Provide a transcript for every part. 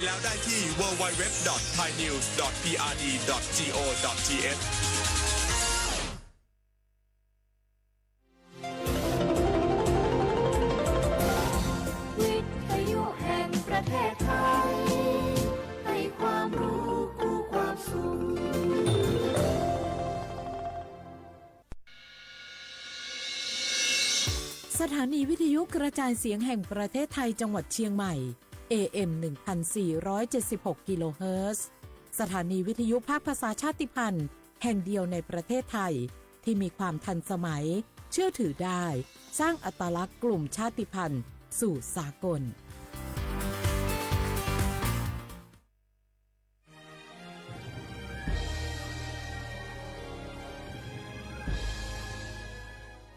แล้วได้ที่ ดับเบิลยู ดับเบิลยู ดับเบิลยู ดอท ไทยนิวส์ ดอท พีอาร์ดี ดอท จี โอ ดอท ที เอช วิทยุแห่งประเทศไทย ให้ความรู้คู่ความสุข สถานีวิทยุกระจายเสียงแห่งประเทศไทยจังหวัดเชียงใหม่ เอ เอ็ม หนึ่งพันสี่ร้อยเจ็ดสิบหก กิโลเฮิรตซ์ สถานีวิทยุภาคภาษาชาติพันธุ์แห่งเดียวในประเทศไทย ที่มีความทันสมัย เชื่อถือได้ สร้างอัตลักษณ์กลุ่มชาติพันธุ์สู่สากล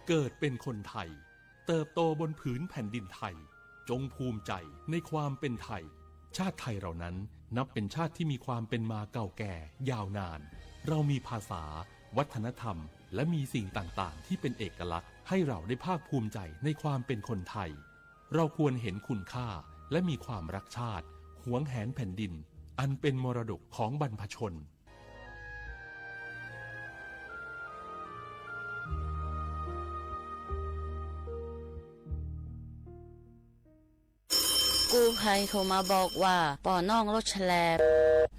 เกิดเป็นคนไทย เติบโตบนผืนแผ่นดินไทย จงภูมิใจในความเป็นไทย ชาติไทยเรานั้นนับเป็นชาติที่มีความเป็นมาเก่าแก่ยาวนาน เรามีภาษา วัฒนธรรม และมีสิ่งต่างๆ ที่เป็นเอกลักษณ์ ให้เราได้ภาคภูมิใจในความเป็นคนไทย เราควรเห็นคุณค่า และมีความรักชาติ หวงแหนแผ่นดิน อันเป็นมรดกของบรรพชน กู้ภัยโทรมาบอกว่าปอน้องรถแฉลบ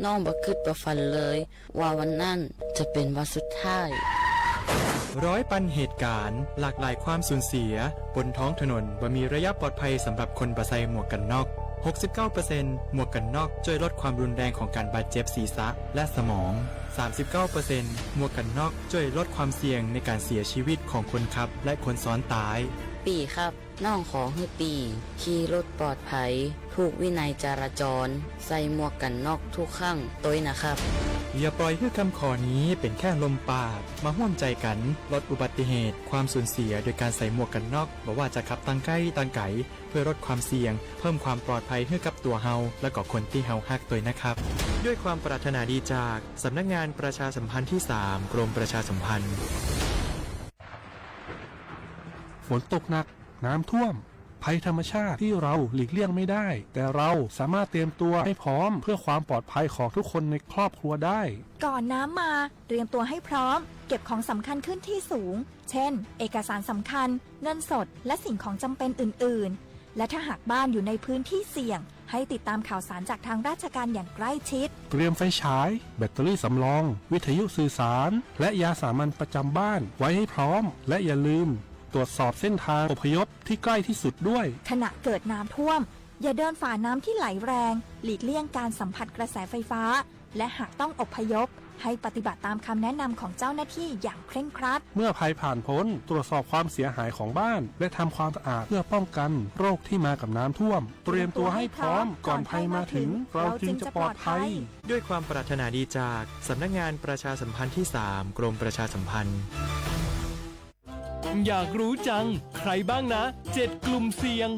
น้องบ่คิดบ่ฝันเลยว่าวันนั้นจะเป็นวันสุดท้าย ร้อยปันเหตุการณ์ หลากหลายความสูญเสีย บนท้องถนนบ่มีระยะปลอดภัยสำหรับคนบ่ใส่หมวกกันน็อก หกสิบเก้าเปอร์เซ็นต์ หมวกกันน็อกช่วยลดความรุนแรงของการบาดเจ็บศีรษะและสมอง สามสิบเก้าเปอร์เซ็นต์ หมวกกันน็อกช่วยลดความเสี่ยงในการเสียชีวิตของคนขับและคนซ้อนท้าย ปีครับ น้องขอหื้อปี ขี่รถปลอดภัย ถูกวินัยจราจร ใส่หมวกกันน็อกทุกครั้งตวยนะครับ อย่าปล่อยให้คำขอนี้เป็นแค่ลมปาก มาร่วมใจกันลดอุบัติเหตุ ความสูญเสียโดยการใส่หมวกกันน็อก บ่ว่าจะขับทางใกล้ทางไกล เพื่อลดความเสี่ยง เพิ่มความปลอดภัยให้กับตัวเฮา และก็คนที่เฮาฮักตวยนะครับ ด้วยความปรารถนาดีจากสำนักงานประชาสัมพันธ์ที่สาม กรมประชาสัมพันธ์ ฝนตกหนัก น้ำท่วม ภัยธรรมชาติที่เราหลีกเลี่ยงไม่ได้ แต่เราสามารถเตรียมตัวให้พร้อมเพื่อความปลอดภัยของทุกคนในครอบครัวได้ ก่อนน้ำมา เตรียมตัวให้พร้อม เก็บของสำคัญขึ้นที่สูง เช่น เอกสารสำคัญ เงินสด และสิ่งของจำเป็นอื่นๆ และถ้าหากบ้านอยู่ในพื้นที่เสี่ยง ให้ติดตามข่าวสารจากทางราชการอย่างใกล้ชิด เตรียมไฟฉาย แบตเตอรี่สำรอง วิทยุสื่อสาร และยาสามัญประจำบ้านไว้ให้พร้อม และอย่าลืมตรวจสอบเส้นทางอพยพที่ใกล้ที่สุดด้วย ขณะเกิดน้ำท่วม อย่าเดินฝ่าน้ำที่ไหลแรง หลีกเลี่ยงการสัมผัสกระแสไฟฟ้า และหากต้องอพยพ ให้ปฏิบัติตามคำแนะนำของเจ้าหน้าที่อย่างเคร่งครัด เมื่อภัยผ่านพ้น ตรวจสอบความเสียหายของบ้าน และทำความสะอาดเพื่อป้องกันโรคที่มากับน้ำท่วม เตรียมตัวให้พร้อม ก่อนภัยมาถึง เราจึงจะปลอดภัย ด้วยความปรารถนาดีจากสำนักงานประชาสัมพันธ์ที่สาม กรมประชาสัมพันธ์ อยากรู้จัง ใครบ้างนะ เจ็ดกลุ่มเสี่ยง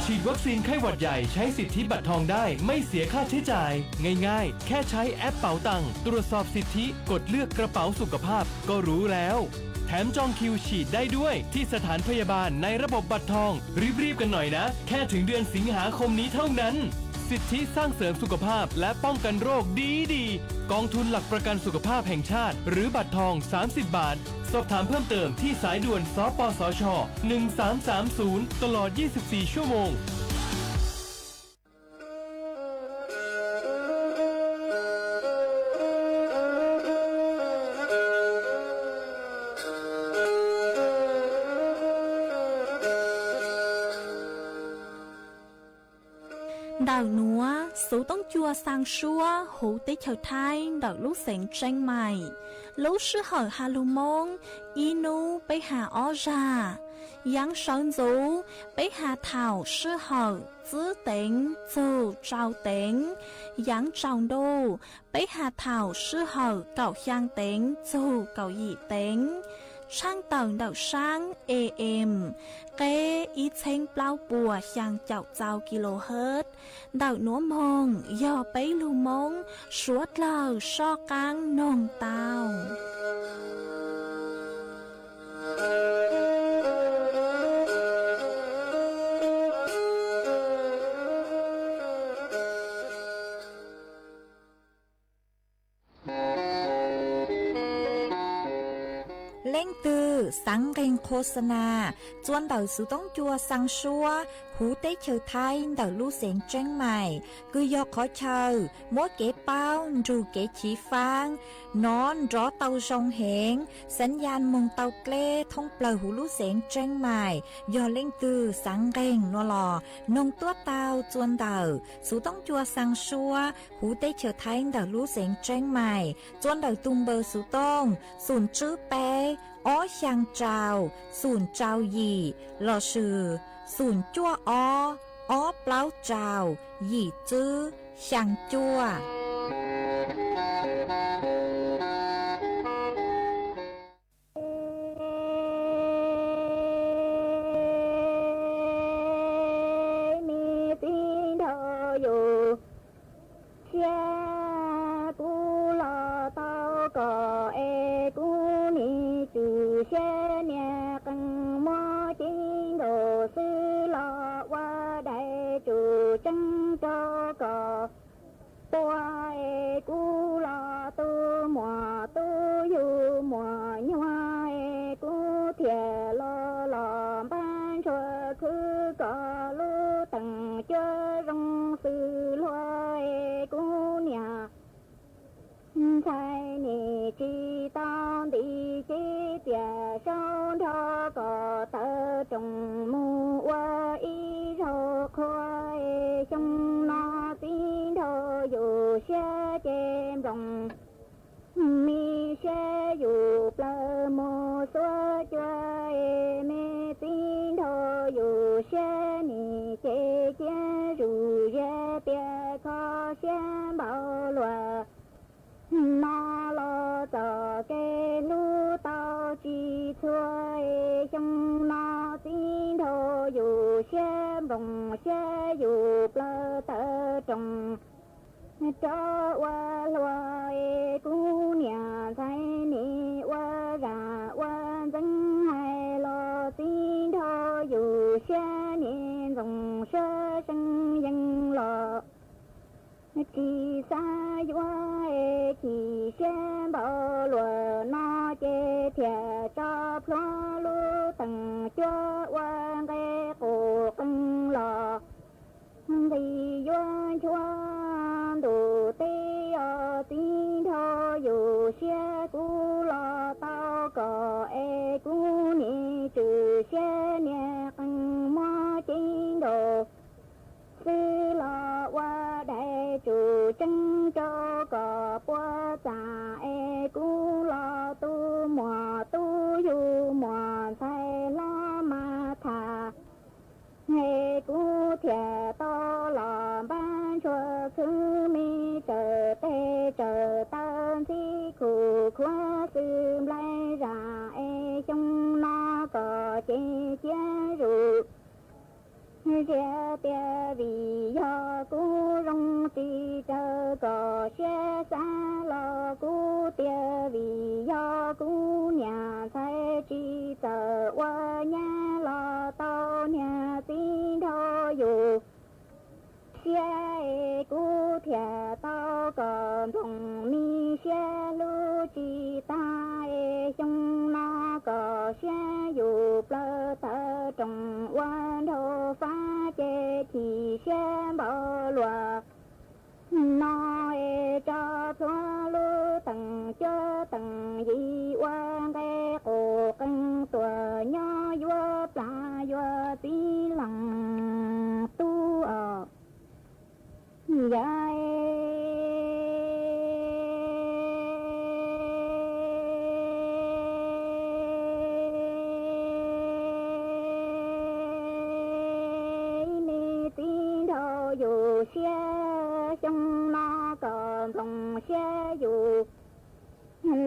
ฉีดวัคซีนไข้หวัดใหญ่ใช้สิทธิบัตรทองได้ ไม่เสียค่าใช้จ่าย ง่ายๆ แค่ใช้แอปเป๋าตัง ตรวจสอบสิทธิ กดเลือกกระเป๋าสุขภาพ ก็รู้แล้ว แถมจองคิวฉีดได้ด้วยที่สถานพยาบาลในระบบบัตรทอง รีบๆ กันหน่อยนะ แค่ถึงเดือนสิงหาคมนี้เท่านั้น สิทธิสร้างเสริมสุขภาพและป้องกันโรคดีๆ กองทุนหลักประกันสุขภาพแห่งชาติ หรือบัตรทอง สามสิบบาท สอบถามเพิ่มเติมที่สายด่วน สปสช หนึ่งสามสามศูนย์ ตลอด ยี่สิบสี่ ชั่วโมง Ntawm nuav xuv toob cua xaa suab huv teb chaws Thaib ntawm lub xeev Tseeb Maim. Lub sij hawm has lug Moob, ib nub peb has ob zag. Yaav sawv ntxuv, peb has thaum sij hawm tsib teev txug rau teev. Yaav tsaus ntuj, peb has thaum sij hawm kaum xyaa teev txug kaum yim teev. Tshaaj tawm ntawm saab A M, qeb ib txheeb plaub puas xyaa caum txau kilohertz. Ntawm nuav moog yog peb lug Moob suav dlawg soj qaab noog tau. Leej twg xaav nqeeg qhua xa nas txua ntawm xuv toob cua xaa suab huv teb chaws Thaib ntawm lub xeev Tseeb Mais, kws yog qhov chaw muab kev paub nrug kev chiv faab nov nrov tau zoo heev, xaav ya moog tau dleb thoob plawg huv lub xeev Tseeb Mais. Yog leej twg xaav nqeeg no los noog tuab tau txua ntawm xuv toob cua xaa suab huv teb chaws Thaib ntawm lub xeev Tseeb Mais txua ntawm tug npawb xuv tooj xoom tswb peb ob xyaa rau xoom rau yim lossis xoom cuaj ob ob plaub rau yim tswb xyaa cuaj. Me txiv nraug yus siab, kuv los tau kom es kuv nim tswm siab niag qee muab cev nkaus xwb los ua daim tsum tseeb rau kom pua es kuv los tu muam tu yus muam nyuag es kuv thiaj los los npab ntshua khwb kom lub teem cuab zoo xwb luag es kuv niam ntxhais nim tsis tau nti ces tias sau nrho kom tawv roos mus ua ib zaug qhua es xyoo no txiv nraug yus siab ces nploos me siab yus plawg mus xuab cua es me txiv nraug yus siab nim ces cia zuj zus tias kho siab npaum luaj no los txoj kev hlub tau tsis txhua es xyoo no txiv nraug yus siab nploos siab yus plawg tawv roos rov ua hluas es kuv niam ntxhais nim ua zam ua ntxeev hais los txiv nraug yus siab nim ntxoov siab seev yees los tsis xav yuav es chim siab npaum luaj no ces thiaj tso plhuav lub teem cuab ua nqe qus qees los nqis yuav nchuav ntuj teb os. Txiv nraug yus siab, kuv los tau kom es kuv nim tswm siab niag qees muab cev nkaus xwb los ua daim tsum tseeb rau kom puas txaj es kuv los tu muam tu yus muam ntxhais hlob mas tham es kuv thiaj tau los npab ntshua khwb me tsaws tes tsaws taw ntxhib khum khuav xwb nplaig zam es xyoo no kom ces cia zuj zus tias vim yog kuv zoo tsis raws kom siab xav los kuv tias vim yog kuv niam ntxhais tsis txawj ua nyab los tau niag txiv nraug yus siab es kuv thiaj tau kom nploos me siab hlub tsis tag es xyoo no kom siab yus plawg tawv roos ua nraug fab ces chim siab npaum luaj no es tso plhuav lub teem cuab teem yim ua nqe qus qees tuaj nyob yuav plam yuav txiv leej tub os. Yog me txiv nraug yus siab, xyoo no kom nploos siab yus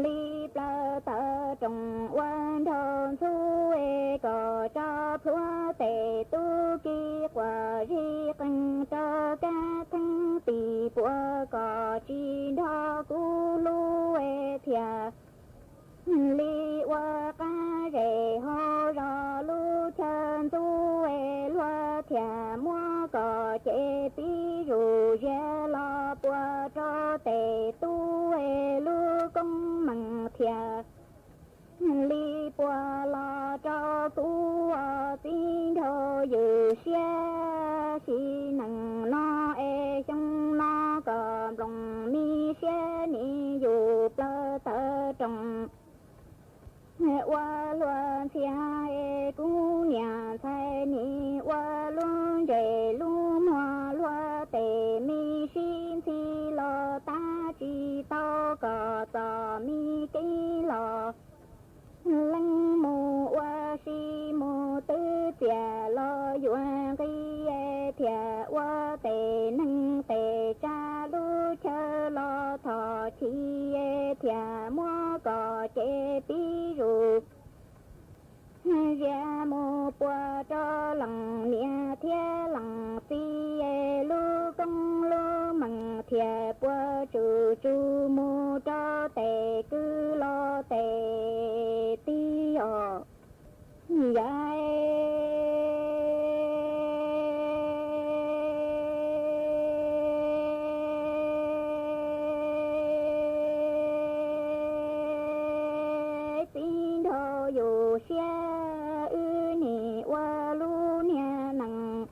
li plawg tawv roos ua nraug ntxhub es kom tso plhuav tes tub ki quas zig qees rau kab theeb tim puas kom tsis nrog kuv hlub es thiaj li ua qab zes hauv zos lub chaw ntxub es luag thiaj muab kom ces txiv zuj zus los puas rau tes tub es lub koob meem thiaj li Ua los rau kuv ua txiv nraug yws siab, sim neej no es xyoo no kom nploos me siab nim yus plaws tawm roos. Ua luag ntxhias es kuv niam ntxhais nim ua lub ntsej lub muag luag tes me sib ntxhi los tab tsis tau kom txom me kev los. Leej mus ua si mus twb txias los yuav nqi, thiaj ua tes neeg tes tsa lub chaw los thov chim, thiaj muab kom cev pib zus. Zias mus puas rau leej niam thiab leej txiv, lub koob lub meej thiaj puas tsuj tsuj mus rau tes kwv los tes tij os. Yam txiv nraug yus siab, wb nim ua lub niag neej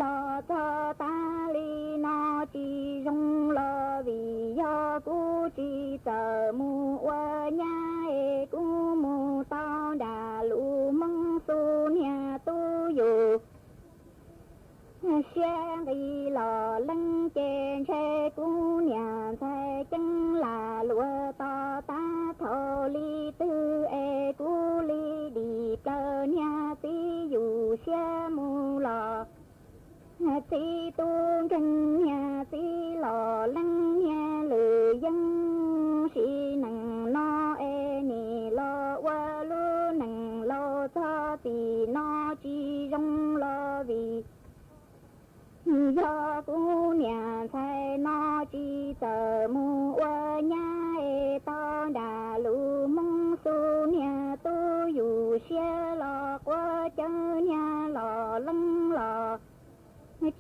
los txog tas li no tsis zoo los vim yog kuv tsis txawj mus ua nyab es kuv mus tau nram lus Hmoob xub niag tub yus siab nqis los leej ces ntshe kuv niam ntxhais ceeb lam luag to tag thaum li twg es kuv li dim plaws niag txiv yus siab mus los. Txiv tub nkeeg niag txiv los leej niag lwm yeeb, sim neej no es nim los ua lub neej laus txog txij no tsis zoo los vim yog kuv niam ntxhais no tsis txawj mus ua nyab es tau nram lus Hmoob xub niag tub yus siab los quav cawv niag los leej los.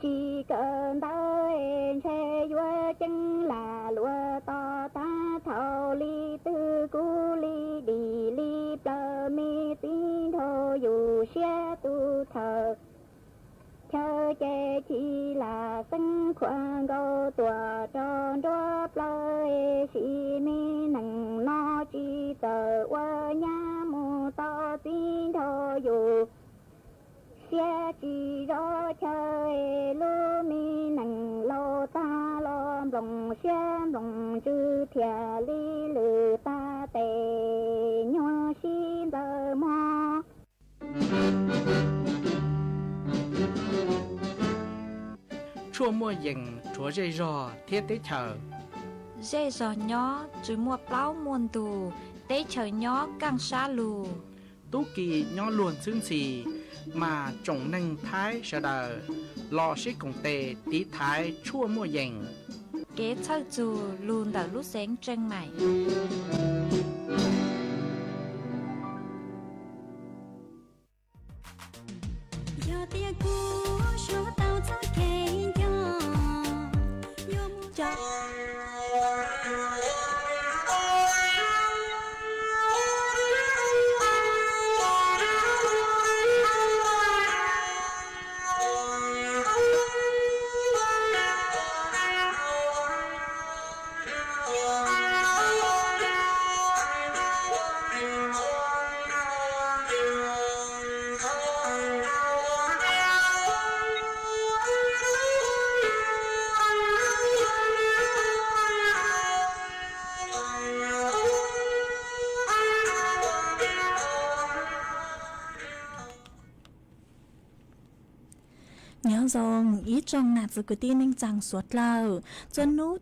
Tsis kawm ntawv es ntshe yuav ceeb lam luag to tag thaum li twg kuv li dim li plaws me txiv nraug yus siab tus thawj chaw ces chim lam xeeb khuam nkaus tuaj rau nruab plawv es sim me neej no tsis txawj ua nyab mus tau txiv nraug yus siab tsis zov chaw es lub me neej laus tag los nploos siab nploos ntsws thiaj li lwm tag tes nyuag sib ntxaws mog. Tshuaj muaj yees rhuav zej zog thiab teb chaws. Zej zog nyob tsis muaj plaub muaj ntug, teb chaws nyob kaj sab lug. Tub ki nyob luag ntxhwb ntxhi, mas tsoom neeg Thaib sawv daws los sib koom tes tiv thaiv tshuaj muaj yees. Kev txhawj txug lug ntawm lub xeev Tseej Maim. Yog tias kuv suav tau txoj kev nco, yuav mus Nyob zoo ib tsoom nam txiv kwv tij neej tsaa suav dlawg, txuas hnub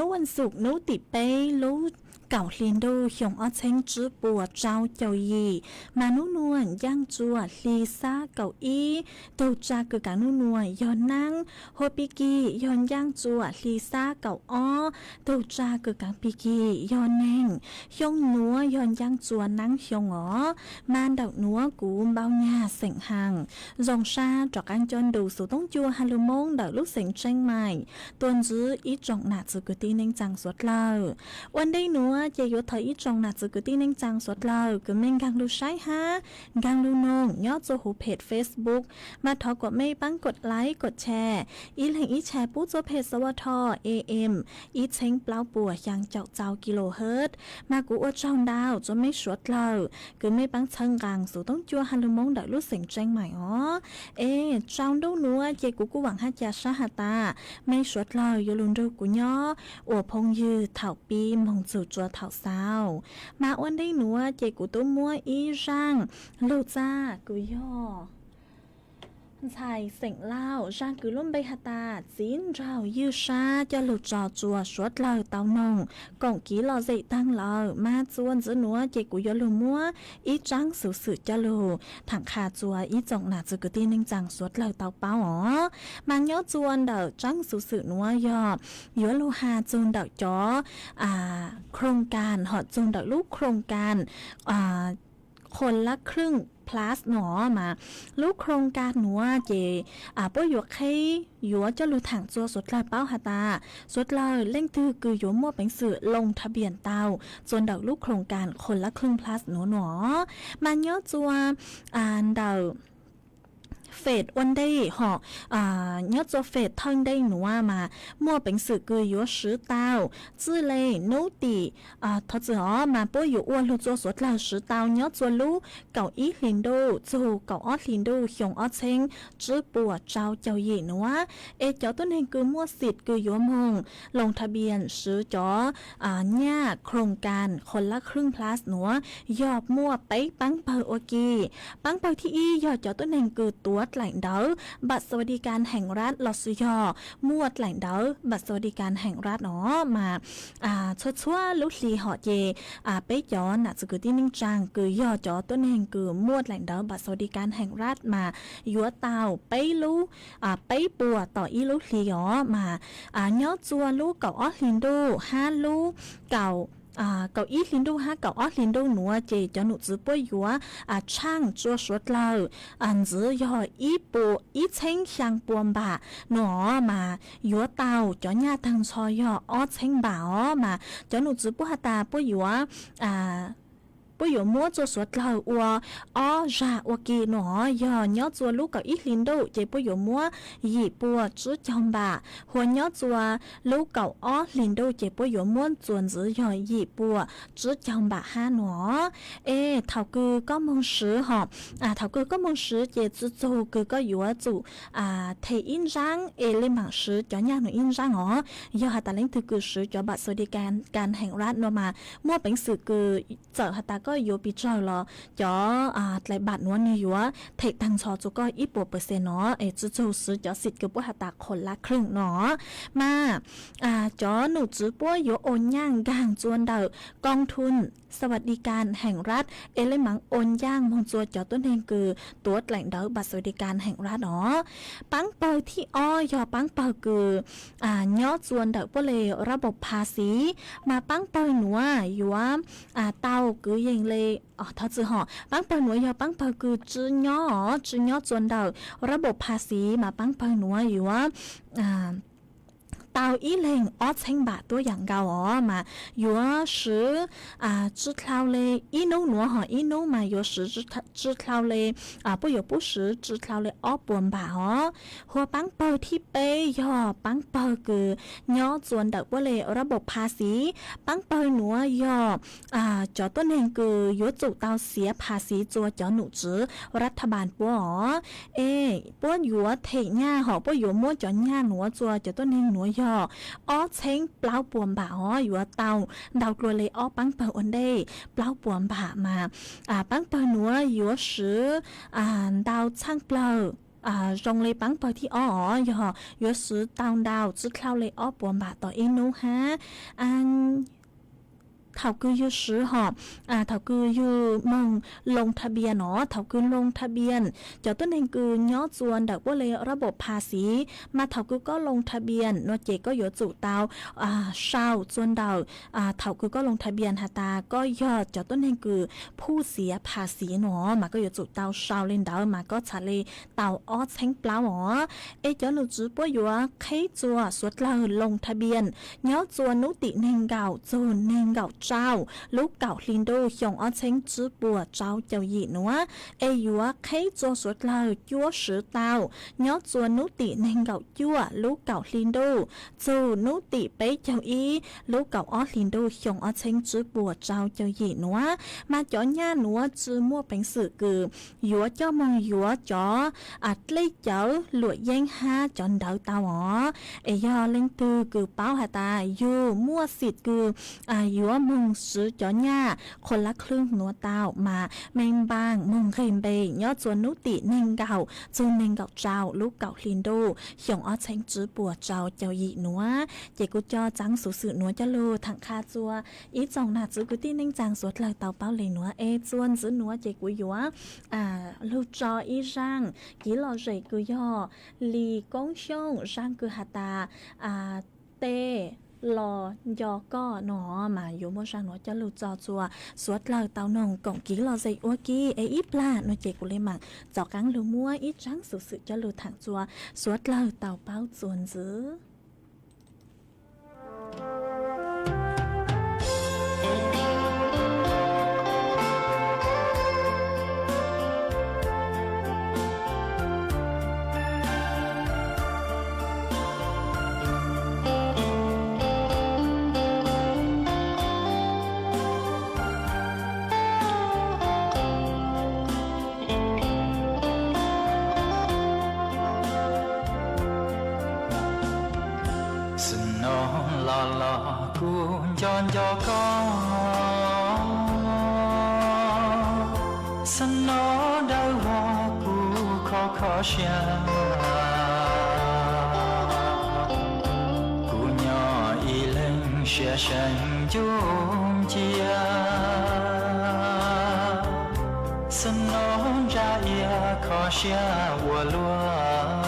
vas xuv hnub tim peb lub kaum hli ntuj xyoo ob txheeb tsib puas rau caum yim, mas nub nua ncaaj txuas hli xab kaum ib. Tug tsa kws kaav nub nua yog naab, hua pig kig yog ncaaj txuas hli xab kaum ob. Tug tsa kws kaav pig kig yog neeg. Xyoo nuav yog ncaaj txuas naab xyoo os, mas ntawm nuav kuv Npauj Nyag xeem Haas zoo sab rov qaab nco ntu xuv toob cua ha lug Moob ntawm lub xeev Tseej Maim tuaj ntsib ib tsoom nam txiv kwv tij neej tsaa suav dlawg. Ua ntej nuav ces yuav thov ib tsoom nam txwv kwv tij neej tsaa suav dlawg kws mej nkaag lug saib hab nkaag lug noog nyob rua huv phem Facebook, mas thov kuas mej paab kod like kod share, ib leeg ib share pub rua phem sawv tho am ib txheeb plaub puas xyaa caum rau kilohertz. Mas kuv ua tsaug ntau rua mej suav dlawg kws mej paab txhawb nqaa xuv toob cuaj hab lug Moob ntawm lub xeev Tseeb Maim os. Es tsaus ntuj nuav ces kuv kuj vaam hab ca sab has tas mej suav dlawg yuav lug nrug kuv nyob ua phooj ywg thaum pib moog txug rua thaum xaus. Mas ua ntej nuav ces kuv tub muab ib zaaj lug txaj kws yog ntxhais xeem Lauj, zaaj kws lub npe has tas Txiv Nraug Ywj Sab coj lug tso rua suav dlawg tau noog koom kiv lom zem taag lawm. Mas txuas ntxiv nuav ces kuv yuav lug muab ib tsaab xuv xwm coj lug thaam qha rua ib tsoom nam txwv kwv tij neej tsaa suav dlawg tau paub os. Mas nyob rua ntawm tsaab xuv xwm nuav yog yuav lug has txug ntawm cov โครงการ hom txug ntawm lub โครงการ คนละครึ่ง plus no mas lub โครงการ nuav ces puab yuav qheb yuav coj lug thaam rua suav dlawg paub has tas suav dlawg leej twg kws yuav muaj peev xwm ลงทะเบียน tau rua ntawm lub โครงการ คนละครึ่ง plus nuav no. Mas nyob rua ntawm phase ua ntej hom nyob rua phase thawj ntej nuav mas muaj peev xwm kws yuav swv tau txij le nub tim thov txwm os mas puab yuav ua lug rua suav dlawg swv tau nyob rua lub kaum ib hlis ntuj txug kaum ob hlis ntuj xyoo ob txheeb tsib puas rau caum yim nuav. Es cov tuab neeg kws muaj xim kws yuav moog ลงทะเบียน swv cov nyaj โครงการ คนละครึ่ง plus nuav yog muaj peb paab pawg ua ke. Paab pawg thib ib yog cov tuab neeg kws tuav dlaim ntawv บัตรสวัสดิการแห่งรัฐ lossis yog muaj dlaim ntawv บัตรสวัสดิการแห่งรัฐ no mas txhua txhua lub hli hom ces peb cov nam txwv kwv tij neej tsaa kws yog cov tuab neeg kws muaj dlaim ntawv บัตรสวัสดิการแห่งรัฐ mas yuav tau peb lub peb puas tom ib lub hli os. Mas nyob rua lub kaum ob hlis ntuj hab lub kaum ib hlis ntuj hab kaum ob hlis ntuj nuav ces cov num tswv puab yuav tshaaj rua suav dlawg ntxiv yog ib puas ib txheeb xyaa puas npam no mas yuav tau cov nyaj taag nrho yog ob txheeb npam os. Mas cov num tswv puab has tas puab yuav puab yuav muab rua suav dlawg ua ob zag ua ke no yog nyob rua lub kaum ib hlis ntuj ces puab yuav muab yim puas tsib caug npam, hua nyob rua lub kaum ob hlis ntuj ces puab yuav muab txuas ntxiv yog yim puas tsib caug npam hab no. Es thaum kws koj moog swv hom, thaum kws koj moog swv ces txug txug kws koj yuav tsum them ib nraab es le maam swv cov nyaj nuav ib nraab os. Yog has tas leej twg kws swv cov บัตรสวัสดิการแห่งรัฐ no mas muaj peev xwm kws txawm has tas koj yuav pes tsawg los cov dlaim npam nuav nwg yuav them taag nrho rua koj ib puas percent no es txug txug swv cov xim kws puab has tas คนละครึ่ง no. Mas cov num tswv puab yuav ua nyaaj nkaag rua ntawm กองทุนสวัสดิการแห่งรัฐ es le maam ua nyaaj moog rua cov tuab neeg kws tuav dlaim ntawv บัตรสวัสดิการแห่งรัฐ no. Paab pawg thib ob yog paab pawg kws nyob rua ntawm puab le ระบบภาษี mas paab pawg nuav yuav tau kwv yees le thov txwm hom, paab pawg nuav yog paab pawg kws tsi nyob os, tsi nyob rua ntawm ระบบภาษี mas paab pawg nuav yuav tau ib leeg ob txheeb npam tuab yaam nkaus os. Mas yuav swv tsi dlhau le ib nub nuav hom, ib nub mas yuav swv tsi dlhau le, puab yuav pub swv tsi dlhau le ob puas npam os. Hua paab pawg thib peb yog paab pawg kws nyob rua ntawm puab le ระบบภาษี, paab pawg nuav yog cov tuab neeg kws yuav tsum tau xiav ภาษี rua cov num tswv รัฐบาล puab os. Es puab yuav them nyaj hom puab yuav muab cov nyaj nuav rua cov tuab neeg nuav yog ob txheeb plaub puas npam os, yuav tau ntau dlua le ob paab pawg ua ntej, plaub puas npam mas paab pawg nuav yuav swv ntau txhaaj plawg zoo le paab pawg thib ob os, yog yuav swv tau ntau tsi dlhau le ob puas npam tom ib nub hab. Thaum kws yug swv hom, thaum kws yug moog loo tha bias no, thaum kws loo tha bias, cov tuab neeg kws nyob txua ntawm puab le rab npaum pha xiv, mas thaum kws koj loo tha bias no ces koj yuav tsum tau sau txua ntawm, thaum kws koj loo tha bias has tas koj yog cov tuab neeg kws phuj xiav pha xiv no, mas koj yuav tsum tau sau le ntawd mas koj txhad le tau ob txheeb plaub os. Es cov nom tswv puab yuav qheb txua suav dlawg loo tha bias nyob txua nub tim neeg nkaum txug neeg nkaum rau lub kaum hli ntuj xyoo ob txheeb tsib puas rau caum yim nuav. Es yuav qheb txua suav dlawg cuab swv tau nyob txua nub tim neeg nkaum cuaj lub kaum hli ntuj txug nub tim peb caug ib lub kaum ob hli ntuj xyoo ob txheeb tsib puas rau caum yim nuav. Mas cov nyaj nuav tsi muaj peev xwm kws yuav coj moog yuav cov dlej cawv luam yeeb hab cov ntawv tau os. Es yog leej twg kws paub has tas yug muaj xim kws yuav moog swv cov nyaj qhua lab khwb nuav tau mas mej npaaj moog nqeg npe nyob txua nub tim neeg nkaum txug neeg nkaum rau lub kaum hli ntuj xyoo ob txheeb tsib puas rau caum yim nuav. Ces kuv coj txav xuv xwm nuav coj lug thaam qha txua ib tsoom nam txwv kwv tij neej tsaa suav dlawg tau paub le nuav. Es txua ntxiv nuav ces kuv yuav lug tso ib zaaj kiv lom zem kws yog Lis Koob Xyooj zaaj kws has tas tej los nco koj no, mas yuav muaj zaaj nuav coj lug tso txua suav dlawg tau noog koom kiv lom zem ua ke. Es ib plag no ces kuv le maam txav qaab lug muab ib tsaab xuv xwm coj lug thaam txua suav dlawg tau paub txua ntxiv. Xwm no los los kuv nco nco koj, xwm no dawb vog kuv kho kho siab. Kuv nyob ib leeg siab seev ncu ncia, xwm no ntsa iab kho siab ua luaj.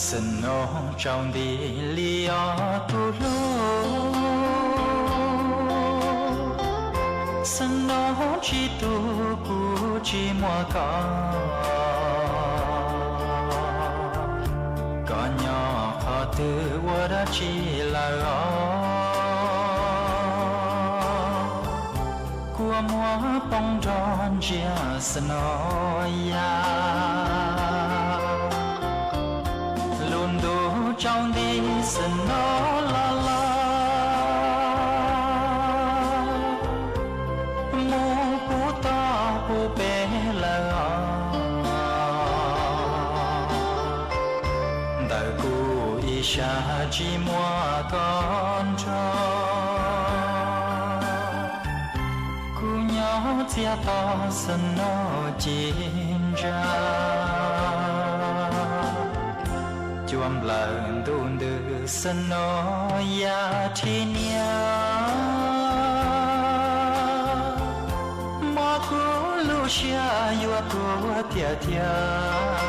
Xwm no tsaus nti li os tus hlub, xwm no tsi tu kuv tsi muaj koj, koj nyob qhov twg ua dab tsi lawm os. Kua muag poob nrog ntsia xwm no yaj, lub ntuj tsaus nti xwm no los los, mus puv toj puv peg lawm os. Ntawm kuv ib sab tsi muaj koj nrog, kuv nyob txias to xwm no ci ntsa. Cua nplawm ntuj ntws xwm no yaj rhib niab, mob kuv lub siab yuav tuag tiag tiag.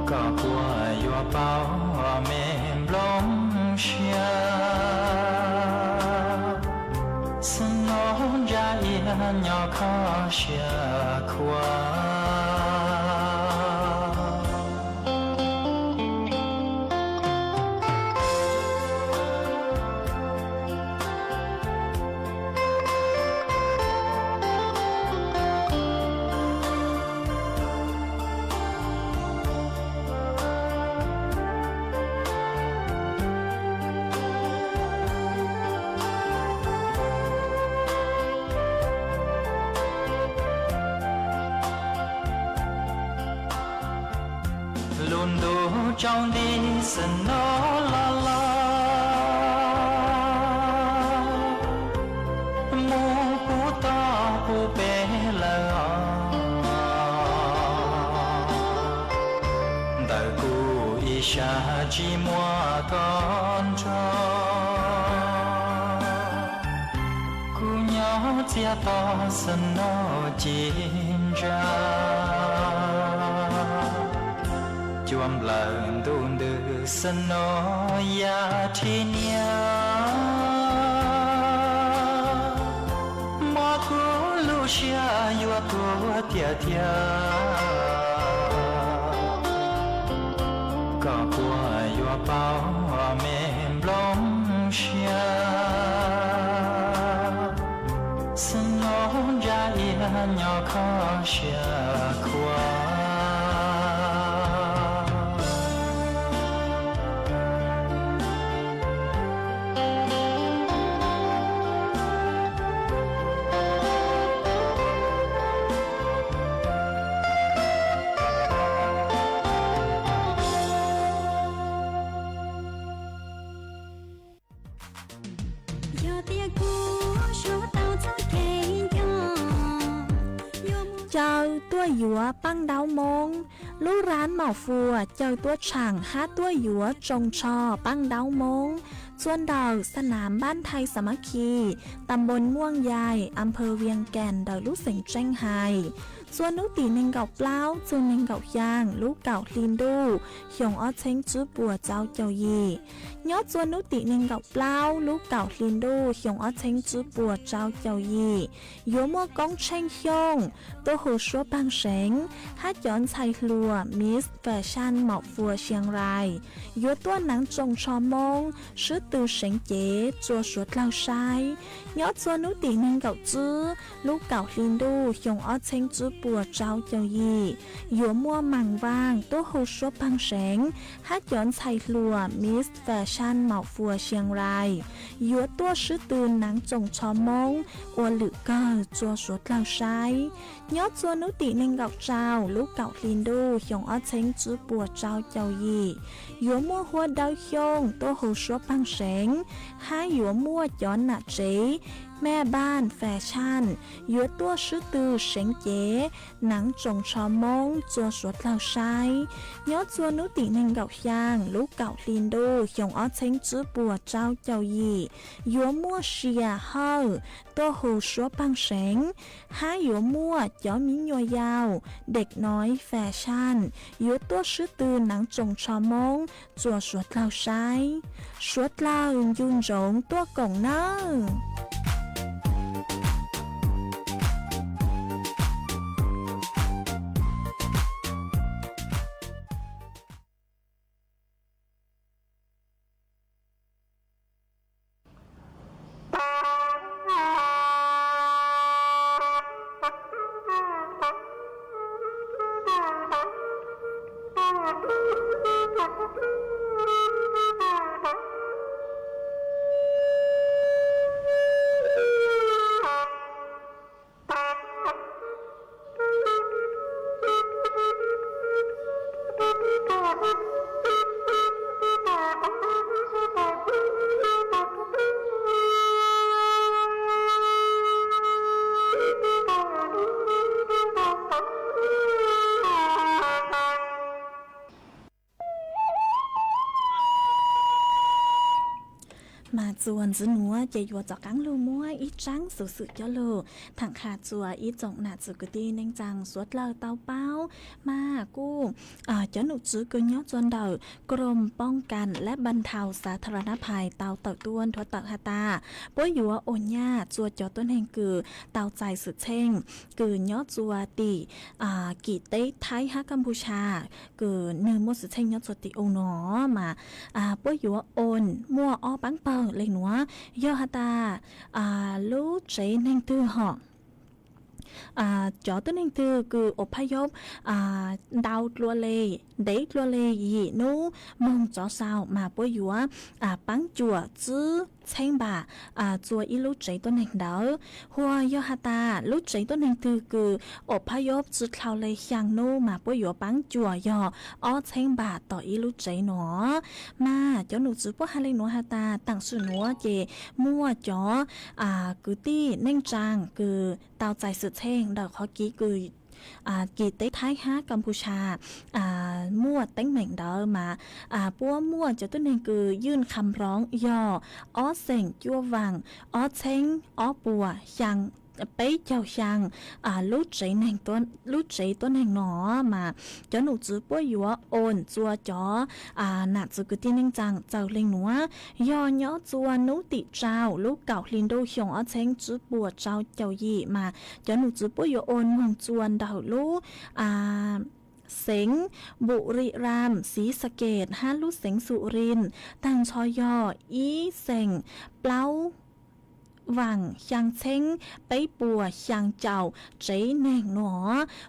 Koj puas yuav paub me nplooj siab, xwm no ntsa iab nyob kho siab khuav. Lub ntuj tsaus nti xwm no los los, mus puv toj puv peg lawm os. Ntawm kuv ib Tsam tsis muaj koj nrog, kuv nyob txias to snow ci ntsa, cua nplawm ntuj ntws snow ya rhib niab, mob kuv lub siab yuav tuag tiag tiag. Koj puas yuav paub me nplooj siab, snow ntsa iab nyob kho siab khuav. Yog tias kuv suav tau txoj kev nco, caw tuaj yuav paj ntaub moob. Lub rab Maum Fuas caw tuaj tshaam hab tuaj yuav tsoos tsho paj ntaub moob. Txua ntawm xas nam npab nthai Xas Mab Khi, tam npoos Muaj Yais, a phawv Vias Kas ntawm lub xeev Tseej Hais. Txua hnub tim nees nkaum plaub txug nees nkaum xyaa lub kaum hli ntuj xyoo ob txheeb tswb puas rau caum yim. Nyob txua hnub tim nees nkaum plaub lub kaum hli ntuj xyoo ob txheeb tswb puas rau caum yim, yuav muaj Koob Tsheej Xyooj tuaj hu suab paag seev hab cov ntxhais hluas Miss Fashion Maum Fuas Sias Rais yuav tuaj naav tsoos tsho moob swb tw seev cev rua suav dlawg saib. Nyob txua hnub tim nees nkaum tswb lub kaum hli ntuj xyoo ob txheeb tswb puas rau caum yim, yuav muaj Maam Vaaj tuaj hu suab paag seev hab cov ntxhais hluas Miss Fashion Maum Fuas Sias Rais yuav tuaj swb tw naav tsoos tsho moob ua lwm kawg rua suav dlawg saib. Nyob txua hnub tim nees nkaum rau lub kaum hli ntuj xyoo ob txheeb tswb puas rau caum yim, yuav muaj Huab Dawb Xyooj tuaj hu suab paag seev hab yuav muaj cov nam tsev Mej Npaaj Fashion yuav tuaj swb tw seev cev naav tsoos tsho moob rua suav dlawg saib. Nyob txua hnub tim nees nkaum xyaa lub kaum hli ntuj xyoo ob txheeb tswb puas rau caum yim, yuav muaj Sias Hawj tuaj hu suab paag seev hab yuav muaj cov miv nyuas yaus Dej Noiv Fashion yuav tuaj swb tw naav tsoos tsho moob rua suav dlawg saib. Suav dlawg ncu ntsoov tuaj koom nawb. Mas txuas ntxiv nuav ces yuav rov qaab lug muab ib tsaab xuv xwm coj lug thaam qha txuas ib tsoom nam txiv kwv tij neej tsaa suav dlawg tau paub. Mas kuj cov nom tswv kws nyob txua ntawm กรมป้องกันและบรรเทาสาธารณภัย tau tawm tuaj nthuav tawm has tas, puab yuav ua nyaj txua cov tuab neeg kws tau txais xwm txheej kws nyob txua tim Kim teb Thaib hab Kapucia, kws nwg muaj xwm txheej nyob txua tim u no mas puab yuav ua muaj ob paab pawg le nuav. Yog has tas lub tsev neeg twg hom, cov tuab neeg twg kws อพยพ ntau dlua le, ntev dlua le yim nub moog tsov sau mas puab yuav paab cuam tsib txheeb npam txua ib lub tsev tuab neeg ntawd. Hos yog has tas lub tsev tuab neeg twg kws อพยพ tsi dlhau le xyaa nub mas puab yuav paab cuam yog ob txheeb npam tom ib lub tsev no. Mas cov nom tswv puab has le nuav has tas taam sim nuav ces muaj cov kwv tij neej tsaa kws tau txais xwm txheej ntawm qhov kiv kws Kim teb Thaib hab Kapucia muaj muaj teeb meem ntawd mas puab muaj cov tuab neeg kws ywj kham roov yog ob xeem cuaj vaam ob txheeb ob puas xyaa peb caug xyaa lub tsev neeg, lub tsev tuab neeg no mas cov nom tswv puab yuav oos txua cov nam txwv kwv tij neej tsaa txawm leej nuav yog nyob txua nub tim rau lub kaum hli ntuj xyoo ob txheeb tsib puas rau caum yim mas cov nom tswv puab yuav oos moog txua ntawm lub xeev Buriram, Xi Saket hab lub xeev Xu Rin, taag nrho yog ib xeem plaub vaam xyaa txheeb peb puas xyaa caum tsev neeg no.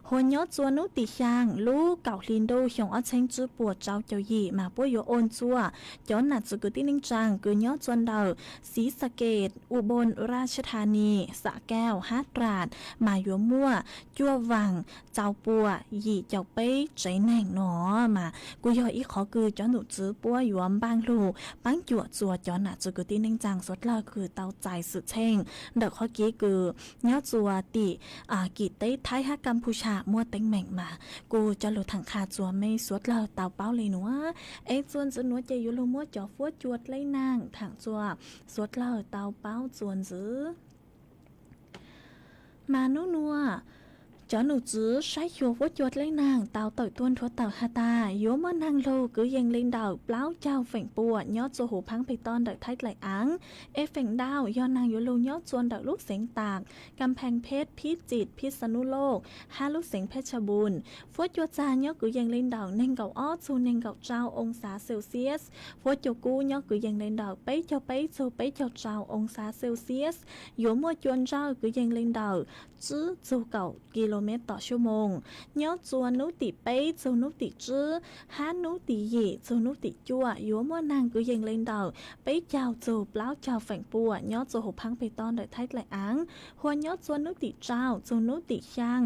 Huas nyob txua nub tim xyaa lub kaum hli ntuj xyoo ob txheeb tsib puas rau caum yim mas puab yuav oos txua cov nam txwv kwv tij neej tsaa kws nyob txua ntawm Xi Saket, Ubon Rashthani, Xakauj hab Ras mas yuav muaj cuaj vaam txau puas yim caum peb tsev neeg no mas kuj yog ib qhov kws cov nom tswv puab yuav npaaj lug paab cuam txua cov nam txwv kwv tij neej tsaa suav dlawg kws tau txais xwm txheej ntawm qhov kev kws nyob txua tim Kim teb Thaib hab Kapucia muaj teeb meem mas kuj coj lug thaam qha txua mej suav dlawg tau paub le nuav. Es txua ntxiv nuav ces yuav lug muab cov fuab cua dleb naag thaam txua suav dlawg tau paub txua ntxiv. Mas nub nuav cov nom tswv saib xyuas fuab cua dleb naag tau tawm tuaj nrhuav tawm has tas yuav muaj naag lug kwv yees le ntawm plaub caug feem pua nyob txua huv phaab peg toj ntawm Thaib dlaim aav. Es feem ntau yog naag yuav lug nyob txua ntawm lub xeev Tag, Kam Pheej Pheb, Phib Txim, Phib Xa Nub Loj hab lub xeev Pheb Tsha Npun. Fuab cua txag nyob kwv yees le ntawm neeg nkaum ob txug neeg nkaum rau oo xav Celsius. Fuab cua kub nyob kwv yees le ntawm peb caug peb txug peb caug rau oo xav Celsius. Yuav muaj cua ntsawj kwv yees le ntawm tsib txug kaum ki lo mev tom suab moos. Nyob txua nub tim peb txug nub tim tsib hab nub tim yim txug nub tim cuaj yuav muaj naag kwv yees le ntawm peb caug txug plaub caug feem pua nyob txua huv phaab peg toj ntawm Thaib dlaim aav. Huas nyob txua nub tim rau txug nub tim xyaa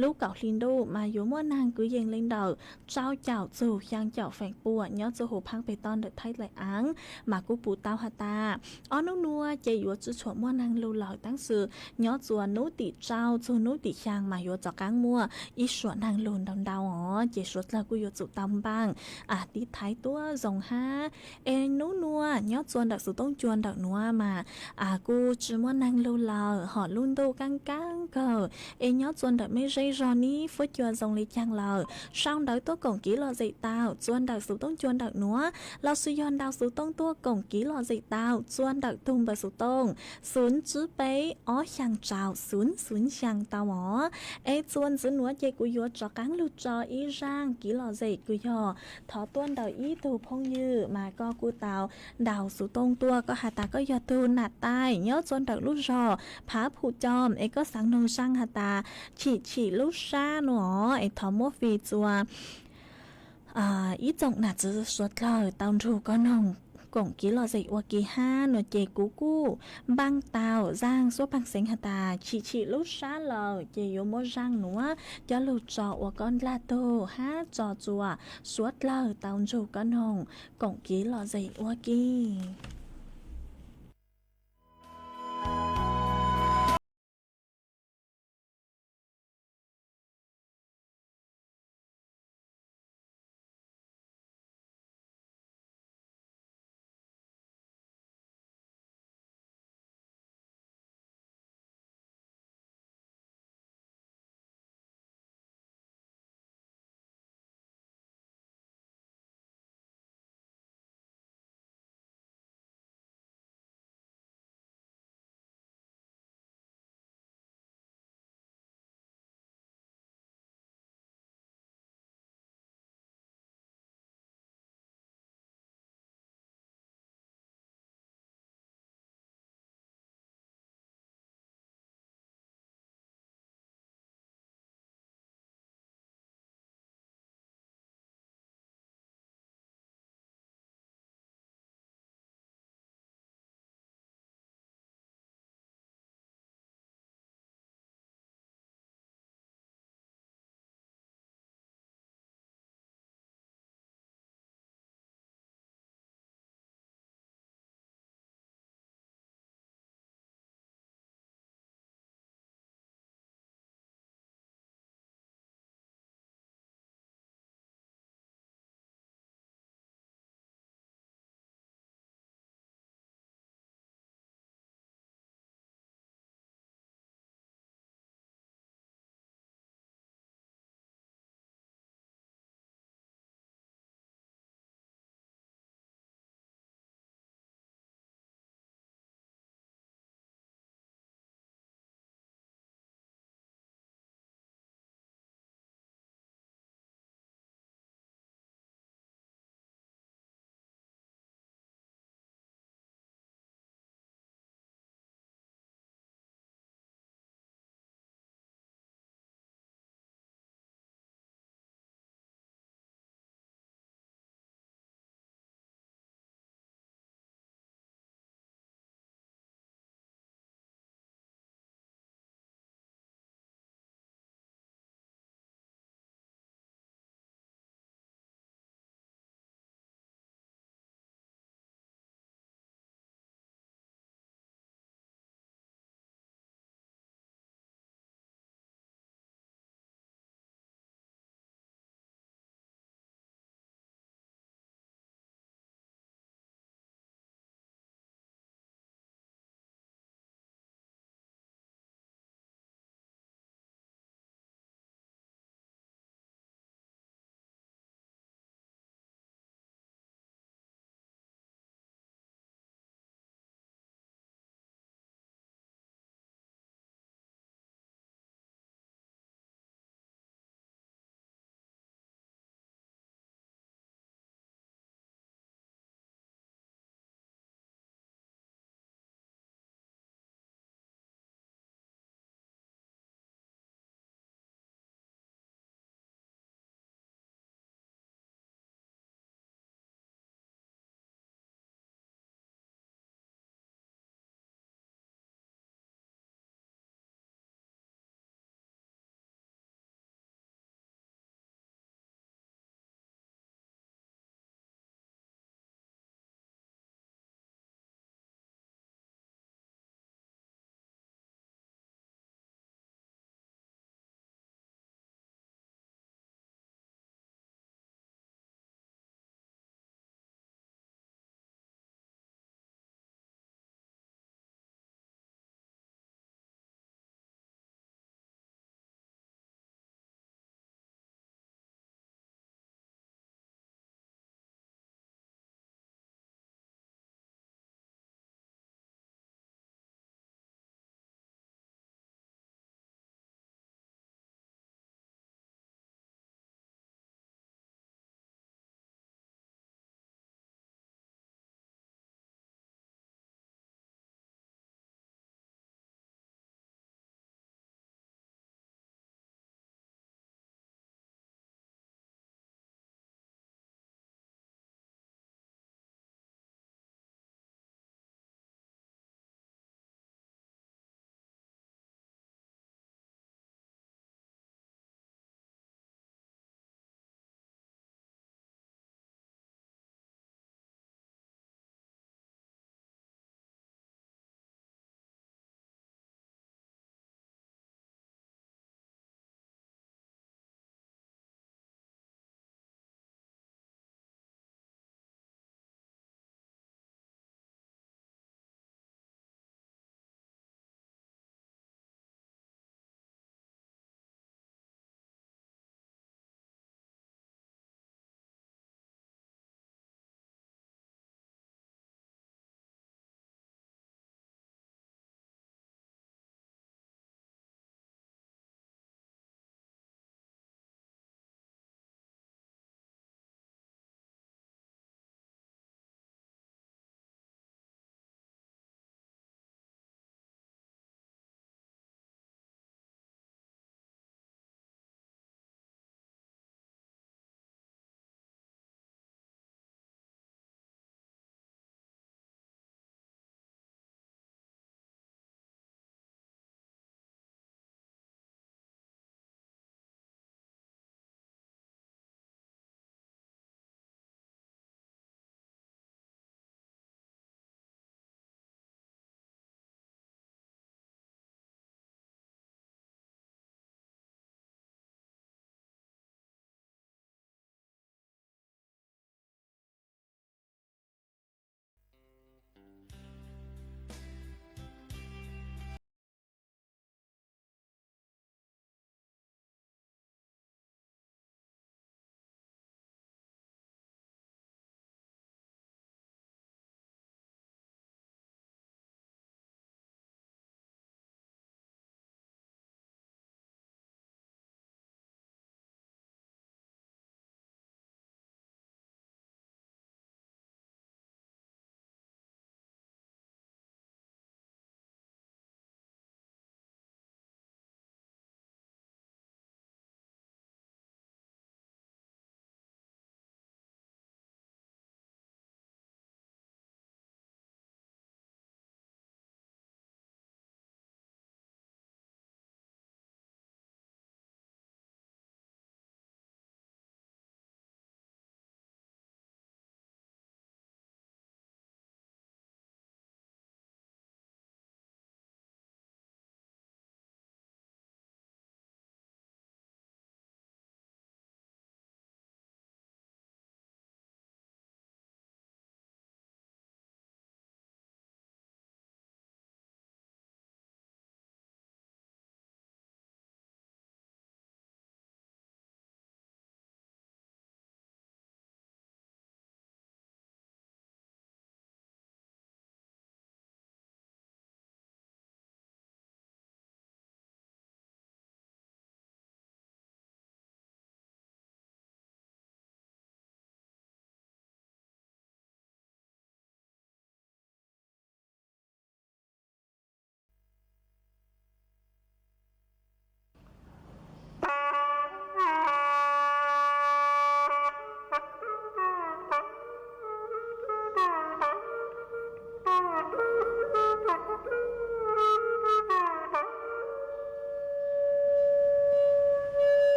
lub kaum hli ntuj mas yuav muaj naag kwv yees le ntawm rau caum txug xyaa caum feem pua nyob txua huv phaab peg toj ntawm Thaib dlaim aav. Mas kuj pum tau has tas ob nub nuav ces yuav tsi tshuam muaj naag lug lawm, tab sis nyob txua nub tim rau txug nub tim xyaa mas yuav rov qaab muaj ib suam naag lug ntau ntau os, ces suav dlawg kuj yuav tsum tau npaaj tiv thaiv tuab zoo hab. Es nub nuav nyob txua ntawm xuv toob cua ntawm nuav mas kuj tsi muaj naag lug lawm, hom lub ntuj kaab kaab kawg. Es nyob txua ntawm mej zej zog nib fuab cua zoo le caag lawm, sau ntawv tuaj koom kev lom zem tau txua ntawm xuv toob cua ntawm nuav, lossis yog ntaus xuv toob tuaj koom kev lom zem tau txua ntawm tug npawb xuv toob xwv tsib peb ob xyaa rau xwv xwv xyaa tau os. Es txua ntxiv nuav ces kuv yuav rov qaab lug tso ib zaaj kev lom zem kws yog thov tuaj ntawm ib tug phooj ywg mas koj kuj tau ntaus xuv toob tuaj, koj has tas koj yog tug nam tais nyob txua ntawm lub zog Phav Phu Coo, es koj xaav noog zaaj has tas Chim Chim Lub Sab no, es thov muab fij txua ib tsoom nam txiv suav dlawg tau nrug koj noog koom kev lom zem ua ke hab no ces kuv kuj npaaj tau zaaj suab paag xeev has tas Chim Chim Lub Sab lawm, ces yuav muab zaaj nuav coj lug tso ua koj ndlaj tug hab tso txua suav dlawg tau nrug koj noog koom kev lom zem ua ke.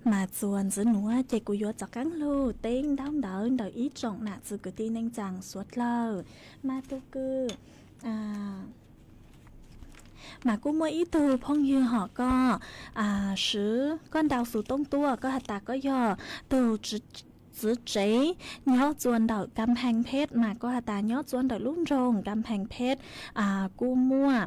Mas txuas ntxiv nuav ces kuv yuav rov qaab lug teb ntaub ntawv ntawm ib tsoom nam txwv kwv tij neej tsaa suav dlawg. Mas tug kws mas kuj muaj ib tug phooj ywg hom koj, koj nrau xuv tooj tuaj, koj has tas koj yog tug txwv tsev nyob txua ntawm Kam Pheej Phej, mas koj has tas nyob txua ntawm lub nroog Kam Pheej Phej kuj muaj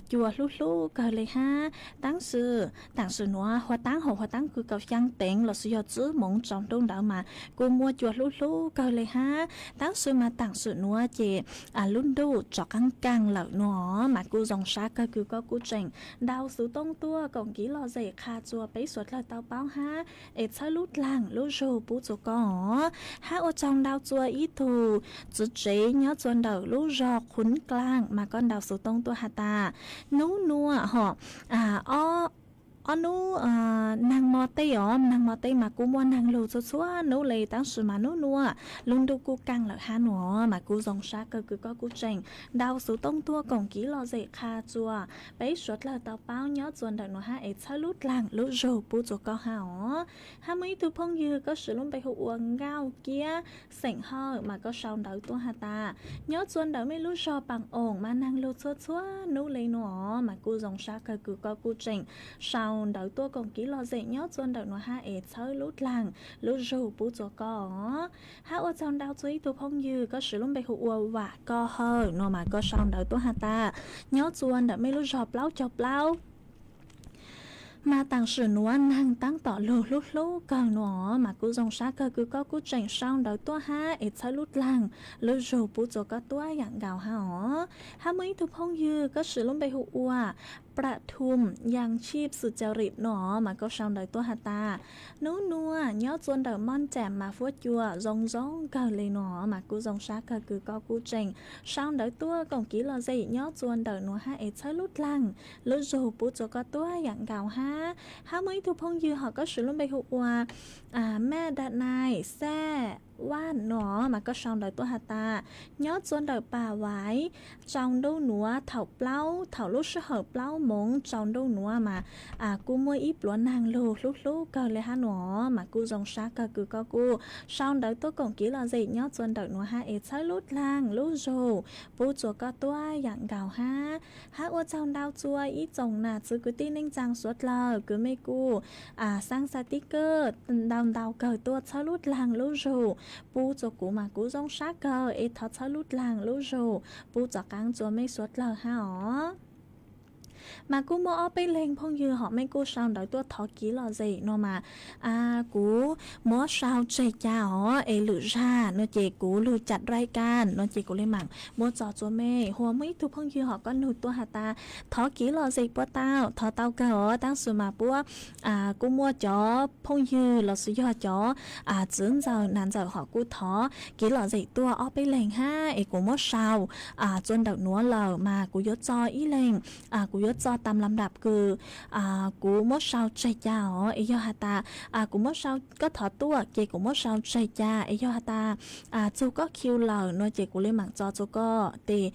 cua hlub hlub kawg le hab. Taab sis taam sim nuav huab taab hauv huab taab kws kaum xyaa teev lossis yog tswb moov tsaus ntuj ntawd mas kuj muaj cua hlub hlub kawg le hab. Taab sis mas taam sim nuav ces lub ntuj rov qaab kaaj lawm nuav, mas kuj zoo sab kawg kws koj kuj tseem nrau xuv tooj tuaj koom kiv lom zem qha txua peb suav dlawg tau paub hab es txhawb lub dlaag lub zug pub txua koj os. Hab ua tsaug ntau txua ib tug txwv tsev nyob txua ntawm lub zog Qhuv Dlaag, mas koj nrau xuv tooj tuaj has tas nub nuav hom ob nub naag mo tej os, naag mo tej mas kuj muaj naag lug txhua txhua nub le, taab sis mas nub nuav lub ntuj kuj kaaj lawm hab nuav, mas kuj zoo sab kawg kws koj kuj tseem nrau xuv tooj tuaj koom kiv lom zem qha txua peb suav dlawg tau paub nyob txua ntawm nuav hab es txhawb lub dlaag lub zug pub txua koj hab os. Hab muaj ib tug phooj ywg koj siv lub npe hu ua Nkauj Kiab xeem Hawj, mas koj sau ntawv tuaj has tas nyob txua ntawm mej lub zog Paam Oom mas naag lug txhua txhua nub le nuav, mas kuj zoo sab kawg kws koj kuj tseem sau ntawv tuaj koom kiv lom zem nyob txua ntawm nuav hab es txhawb lub dlaag lub zug pub txua koj os. Hab ua tsaug ntau txua ib tug phooj ywg koj siv lub npe hu ua Vam Koj Hawj nuav, mas koj sau ntawv tuaj has tas nyob txua ntawm mej lub zog Plaub Caug Plaub mas taam sim nuav naag taab tom lug hlub hlub kawg nuav, mas kuj zoo sab kawg kws koj kuj tseem sau ntawv tuaj hab es txhawb lub dlaag lub zug pub txua koj tuab yaam nkaus hab os. Hab muaj ib tug phooj ywg koj siv lub npe hu ua Pla Thum Yas Tshij Xwm Caus Rim nuav, mas koj sau ntawv tuaj has tas nub nuav nyob txua ntawm Moos Cam mas huab cua zoo zoo kawg le nuav, mas kuj zoo sab kawg kws koj kuj tseem sau ntawv tuaj koom kiv lom zem nyob txua ntawm nuav hab es txhawb lub dlaag lub zug pub txua koj tuab yaam nkaus hab. Hab muaj ib tug phooj ywg hom koj siv lub npe hu ua Maj Da Nais Xaj Vaj nuav, mas koj sau ntawv tuaj has tas nyob txua ntawm Pas Vais tsaus ntuj nuav thaum plaub, thaum lub sij hawm plaub moov tsaus ntuj nuav mas kuj muaj ib pluav naag lug hlub hlub kawg le hab nuav, mas kuj zoo sab kawg kws koj kuj sau ntawv tuaj koom kiv lom zem nyob txua ntawm nuav hab es txhawb lub dlaag lub zug pub txua koj tuab yaam nkaus hab. Hab ua tsaug ntau txua ib tsoom nam txwv kwv tij neej tsaa suav dlawg kws mej kuj xaa xaa tib kawj ntau ntau kawg tuaj txhawb lub dlaag lub zug pub txua kuv, mas kuv zoo sab kawg es thov txhawb lub dlaag lub zug pub txom qaab txua mej suav dlawg hab os. Mas kuj muaj ob peb leeg phooj ywg hom mej kuj sau ntawv tuaj thov kiv lom zem nuav mas kuv muab sau tseg ca os, es lwm zag nuav ces kuv lug cam rai ka nuav ces kuv le maam muab tso txua mej. Hua muaj ib tug phooj ywg hom koj nug tuaj has tas thov kiv lom zem puab tau, thov tau kawg os, taab sis mas puab kuj muaj cov phooj ywg lossis yog cov txwv ntxawm nam ntxawm hom kuj thov kiv lom zem tuaj ob peb leeg hab, es kuv muab sau txua ntawm nuav lawm mas kuv yuav tso ib leeg, kuv yuav tso tam lam dam kws kuv muab sau tseg ca os. Es yog has tas kuv muab sau, koj thov tuaj ces kuv muab sau tseg ca, es yog has tas txug koj kiu lawm nuav ces kuv le maam tso txua koj tes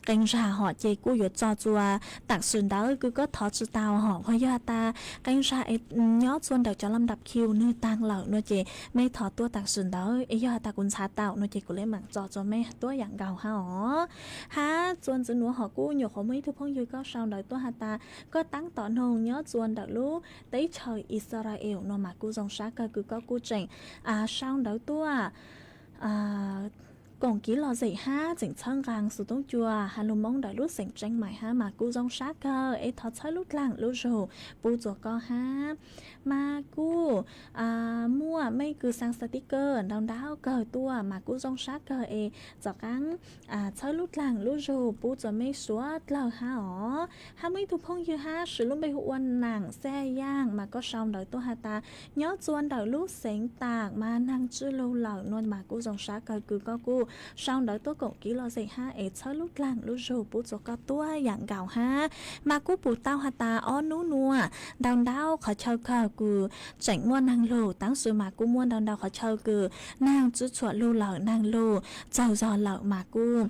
qee zag hom ces kuj yuav tso txua tam sim ntawd kws koj thov tsi tau hom. Hos yog has tas qee zag es nyob txua ntawm cov lam dam kiu nwg taag lawm nuav ces mej thov tuaj tam sim ntawd, es yog has tas kuv ntxhaav tau nuav ces kuv le maam tso txua mej tuab yaam nkaus hab os. Hab txua ntxiv nuav hom kuj nyuam qhuav muaj ib tug phooj ywg koj sau ntawv tuaj has tas koj taab tom noog nyob txua ntawm lub teb chaws Israel nuav mas kuj zoo sab kawg kws koj kuj tseem sau ntawv tuaj koom kiv lom zem hab tseem txhawb nqaa xuv toob cua has lug Moob ntawm lub xeem Tseeb Maim hab mas kuj zoo sab kawg es thov txhawb lub dlaag lub zug pub txua koj hab. Mas kuj muaj mej kws xaa xaa tib kawj ntau ntau kawg tuaj mas kuj zoo sab kawg es txom qaab txhawb lub dlaag lub zug pub txua mej suav dlawg hab os. Hab muaj ib tug phooj ywg hab siv lub npe hu ua Naam Xaj Yaaj mas koj sau ntawv tuaj has tas nyob txua ntawm lub xeev Taam mas naag tsi lug lawm nuav mas kuj zoo sab kawg kws koj kuj sau ntawv tuaj koom kiv lom zem hab es txhawb lub dlaag lub zug pub txua koj tuab yaam nkaus hab. Mas kuj pum tau has tas ob nub nuav ntau ntau qhov chaw kawg kws tseem muaj naag lug taab sis mas kuj muaj ntau ntau qhov chaw kws naag tswb txhuam lug lawm, naag lug txawg zog lawm mas kuj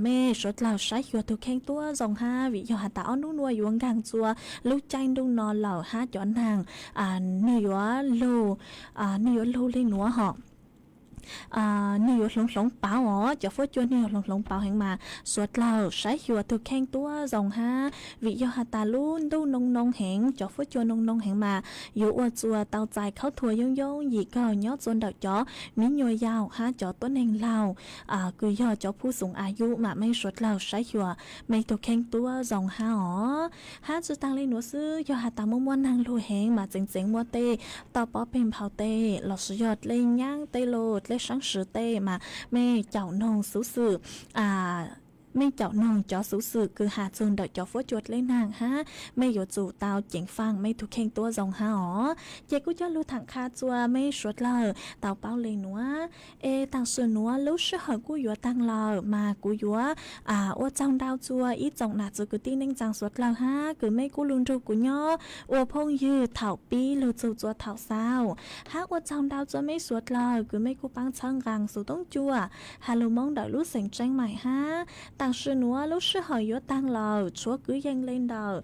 mej suav dlawg saib xyuas tug kheej tuab zoo hab, vim yog has tas ob nub nuav yuav nkaag txua lub caij ntuj no lawm hab cov naag nwg yuav lug, nwg yuav lug le nuav hom, nwg yuav hloov hloov pauv os, cov fuab cua nwg yuav hloov hloov pauv heev mas suav dlawg saib xyuas tug kheej tuab zoo hab, vim yog has tas lub ntuj noo noo heev, cov fuab cua noo noo heev mas yuav ua txua tau txais khaub thuas yoob yoob yim kawg nyob txua ntawm cov miv nyuas yaus hab cov tuab neeg laug kws yog cov phuj xoom a yub mas mej suav dlawg saib xyuas mej tug kheej tuab zoo hab os. Hab tsi taag le nuav xwb, yog has tas muaj muaj naag lug heev mas txeev txeev muaj tej toj pob peg nphau tej lossis yog dlej nyaab tej lug dlej saab sw tej mas mej caum noog xuv xwm, mej caum noog cov xuv xwm kws has txug ntawm cov fuab cua dlej naag hab mej yuav tsum tau ceev faam mej tug kheej tuab zoo hab os. Ces kuj coj lug thaam qha txua mej suav dlawg tau paub le nuav. Es taam sim nuav lub sij hawm kuj yuav taag lawm mas kuv yuav ua tsaug ntau txua ib tsoom nam txiv kwv tij neej tsaa suav dlawg hab kws mej kuj lug nrug kuv nyob ua phooj ywg thaum pib lug txug txua thaum xaus, hab ua tsaug ntau txua mej suav dlawg kws mej kuj paab txhawb nqaa xuv toob cua has lug Moob ntawm lub xeem Tseeb Maim hab. Taam sim nuav lub sij hawm yuav taag lawm, tshuav kwv yees le ntawm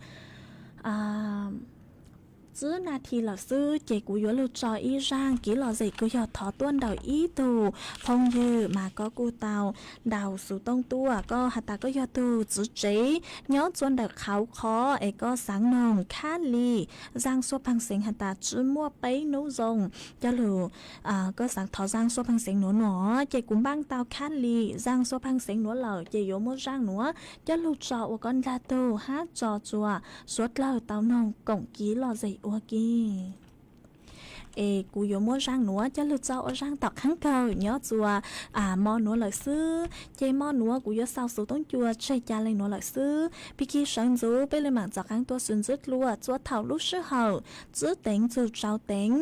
tsib nas this lawm xwb, ces kuv yuav lug tso ib zaaj kev lom zem kws yog thov tuaj ntawm ib tug phooj ywg mas koj kuj tau ntaus xuv toob tuaj, koj has tas koj yog tug txiv tsev nyob txua ntawm qhauv qhov es koj xaav noog khab lis zaaj suab phaaj xeev has tas tsi muaj peb nub zoo, coj lug koj xaav thov zaaj suab phaaj xeev nuav nuav ces kuv npaaj tau khab lis zaaj suab phaaj xeev nuav lawm ces yuav muab zaaj nuav coj lug tso ua koj dlaag tug hab tso txua suav dlawg tau noog koom kev lom zem ua ke. Es kuv yuav muab zaaj nuav coj lug tso ua zaaj tom khaab kawg nyob txua mo nuav lawm xwb, ces mo nuav kuv yuav xaus xuv toob cua tseg ca le nuav lawm xwb. Pig kig sawv ntxuv peb le maam txaus qaab tuaj sib ntsib dlua txua thaum lub sij hawm tsib teev txug tsau teev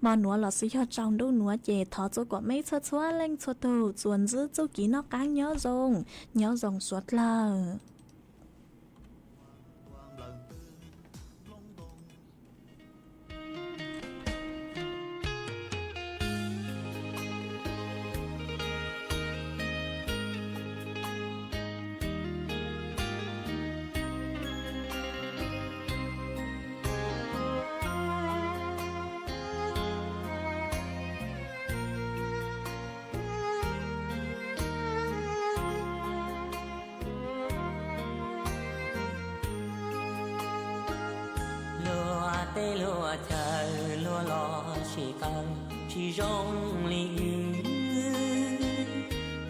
mo nuav lossis yog tsau ntuj nuav ces thov txua kuas mej txhua txhua leej txhua tug txuas ntxiv txuj kev noj qaab nyob zoo, nyob zoo suav dlawg. Luag tej luag chaw luag los sib qawm tsis zoo li wb,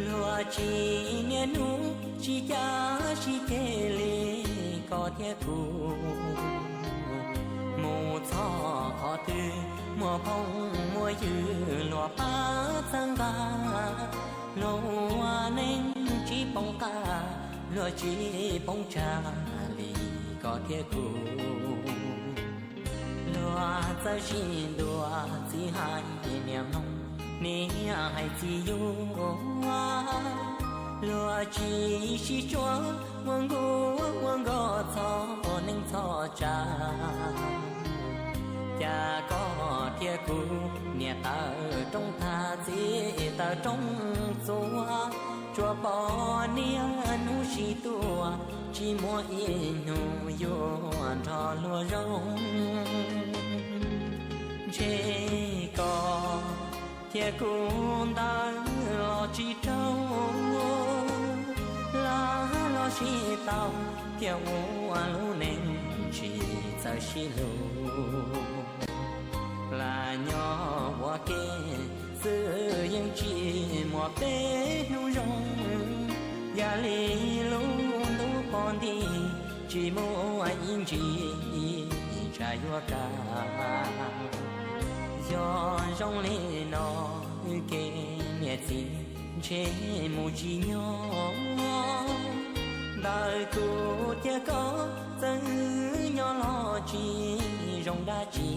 luag tsis niaj hnub sib cav sib ceg li koj thiab kuv. Mus txog qhov twg muaj phooj muaj ywg luag pab txhawb nqa, luag ua neej tsis poob qab, luag tsis poob tsag li koj thiab kuv. Luag txawj sib ntuas txiv hais niam mloog, niam hais txiv yuav, luag tsis sib tsuas ua nkuj ua nkoj txhoj neej txhoj tsag. Cas koj thiab kuv niam tawv roob tag txiv tawv roob txuas, tsuas pom niaj hnub sib tua, tsis muaj ib hnub yuav nrog luag zoo. Ntshe koj thiab kuv ntawd los tsis raug, lam los sib tau thiaj ua lub neej tsis txawj sib hlub. Lam nyob ua ke xwb yeej tsis muaj peb hnub zoo, yam li lub ntuj pom nti tsis muaj ib ntsis tsam yuav kaj. Yog zoo li no wb kev niam txiv ntshe mus tsis nyob, ntawm kuv thiab koj txawm nyob los tsis zoo dab tsi.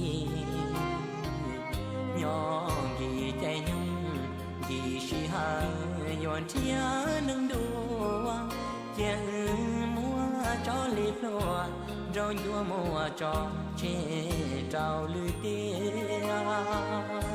Nyob nkim caij nyoog nkim sij hawm yuav nrhiav neeg dua, cia wb muab tso li hlua, nrog ncua muab tso tseg rau lwm tiam.